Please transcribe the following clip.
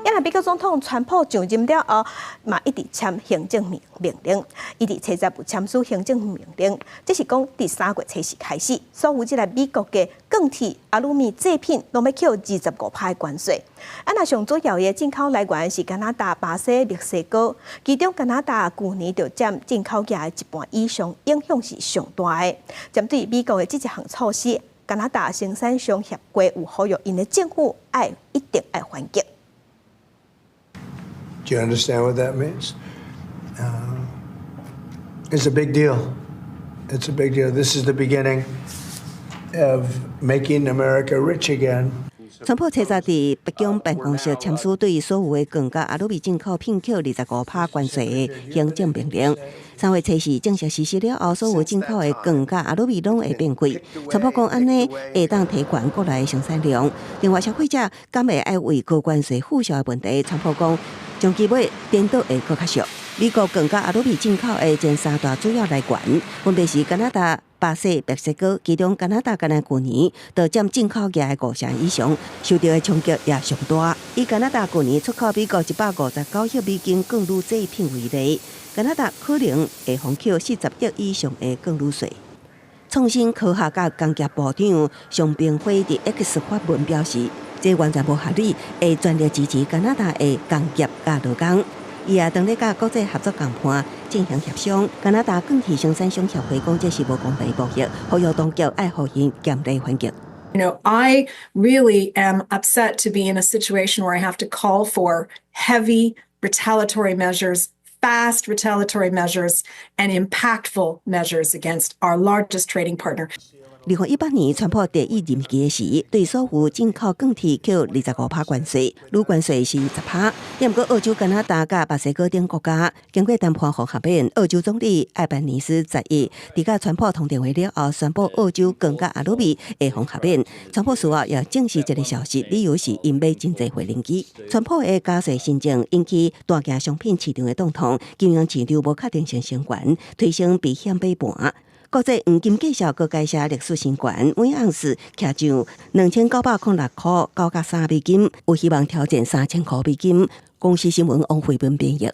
啊若美國總統川普上任了後，嘛一直簽行政命令，伊佇初十有簽署行政命令，這是講佇3月初四開始，所有這個美國的鋼鐵、阿魯米製品，攏欲扣25趴的關稅。啊若上主要的進口來源是加拿大、巴西、墨西哥，其中加拿大舊年就佔進口額的一半以上，影響是上大的。針對美國的這一項措施，加拿大生產商協會有呼籲𪜶的政府愛一定愛還擊。 Do you understand what that means? It's a big deal. It's a big deal. This is the beginning of making America rich again. 川普初十佇白宮辦公室簽署對所有的鋼佮阿魯米進口品扣25趴關稅的行政命令。3月初四正式實施了後，所有進口的鋼佮阿魯米攏會變貴。川普講按呢會當提懸國內生產量。另外，消費者敢會愛為高關稅負銷的問題，川普講長期買顛倒會閣較俗。美國鋼佮阿魯米進口的前三大主要來源，分別是加拿大、巴西、墨西哥，其中加拿大干焦舊年就佔進口額的五成以上，受著的衝擊也上大。以加拿大舊年出口美國159億美金鋼鋁製品為例，加拿大可能會予扣40億以上的鋼鋁稅。創新科學佮工業部長常平輝佇 X 發文表示，這完全無合理，會全力支持加拿大的工業佮勞工。伊也當咧佮國際合作共伴進行協商。加拿大鋼鐵生產商協會講，這是無公平貿易，呼籲當局愛予𪜶嚴厲反擊。 I really am upset to be in a situation where I have to call for heavy retaliatory measures, fast retaliatory measures, and impactful measures against our largest trading partner. 2018年，川普第一任期時，對所有進口鋼鐵扣25趴關稅，鋁關稅是10趴。毋過澳洲、加拿大佮墨西哥等國家經過談判予豁免。澳洲總理艾班尼斯十一佇佮川普通電話了後，宣布澳洲鋼佮阿魯米會予豁免。川普事後也證實這個消息，理由是𪜶買真濟無人機。川普的加稅新政引起大件商品市場的動盪，金融市場無確定性升懸，推升避險買盤。國際黃金價格閣改寫歷史新高，每盎司徛上2906塊93美金，有希望挑戰3000塊美金。公視新聞王慧文編譯。